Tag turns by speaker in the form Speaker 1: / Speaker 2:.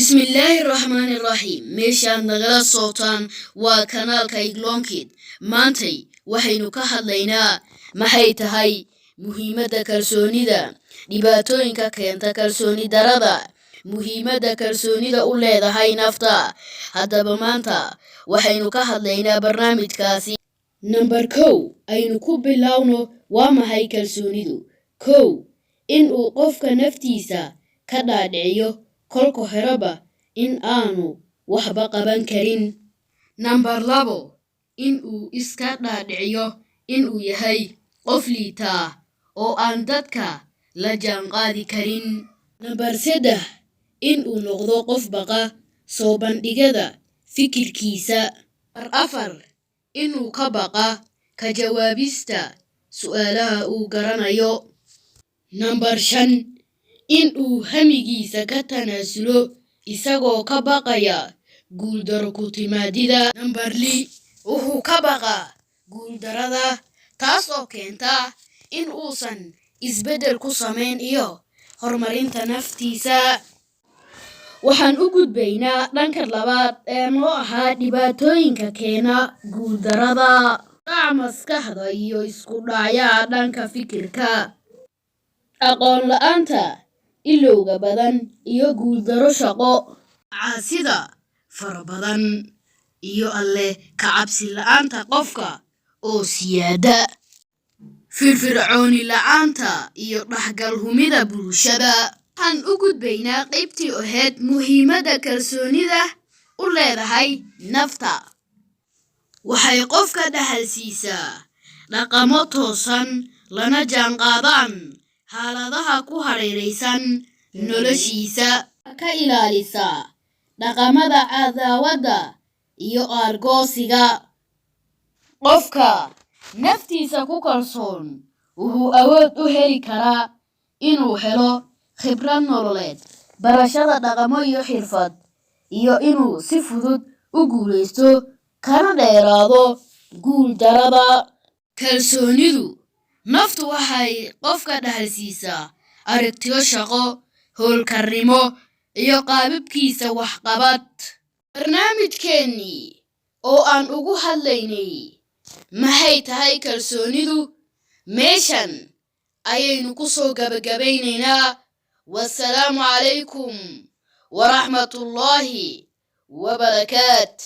Speaker 1: Bismillaahi raxmaani raxiim. Meeshaad nagala socotaan waa kanaalka Iglonkid. Maantay waxaynu ka hadlaynaa maxay tahay muhiimadda kalsoonida, dhibaatooyinka keenta kalsooni darada, muhiimadda kalsoonida u leedahay nafta. Haddaba maanta waxaynu ka hadlaynaa barnaamijkaasi. Number 1 aynu ku bilowno: waa maxay kalsoonidu? 1, in uu qofka naftiisa ka dhaadhiciyo kolka horeba in aanu waxba qaban karin. Number 2, in uu iska dhaadhiciyo inuu yahay qof liitaa oo aan dadka la jaanqaadi karin. Number 3, in uu noqdo qof baqa soo bandhigada fikirkiisa. Number 4, inuu ka baqa ka jawaabista su'aalaha uu garanayo. Number 5, in uu hamigiisa ka tanaasulo isagoo ka baqaya guuldaro ku timaadida. Number 6, wuxuu ka baqaa guuldarada, taas oo keenta in uusan isbeddel ku samayn iyo horumarinta naftiisa. Waxaan u gudbaynaa dhanka labaad ee noo ahaa dhibaatooyinka keena guuldarada: dhaca maskaxda iyo isku dhacyaha dhanka fikirka, aqoon la'aanta, ilowga badan iyo guuldaro shaqo, macaasida fara badan iyo Alle ka cabsi la'aanta qofka oo siyaada, firfircooni la'aanta iyo dhexgal humida bulshada. Waxaan u gudbaynaa qaybtii ahayd muhiimadda kalsoonida u leedahay nafta. Waxay qofka dhaxal siisaa dhaqamo toosan lana jaanqaadaan xaaladaha ku hareeraysan noloshiisa, ka ilaalisaa dhaqamada cadaawadda iyo aargoosiga. Qofka naftiisa ku kalsoon wuxuu awood u heli karaa inuu helo khibrad nololeed, barashada dhaqamo iyo xirfad, iyo inuu si fudud u guulaysto kana dheeraado guuldarada. Kalsoonidu naftu waxay qofka dhaxal siisaa aragtiyo shaqo, howlkarnimo iyo qaababkiisa waxqabad. Barnaamijkeennii oo aan ugu hadlaynay maxay tahay kalsoonidu meeshan ayaynu ku soo gabagabaynaynaa. Wasalaamu calaykum waraxmatullaahi wabarakaat.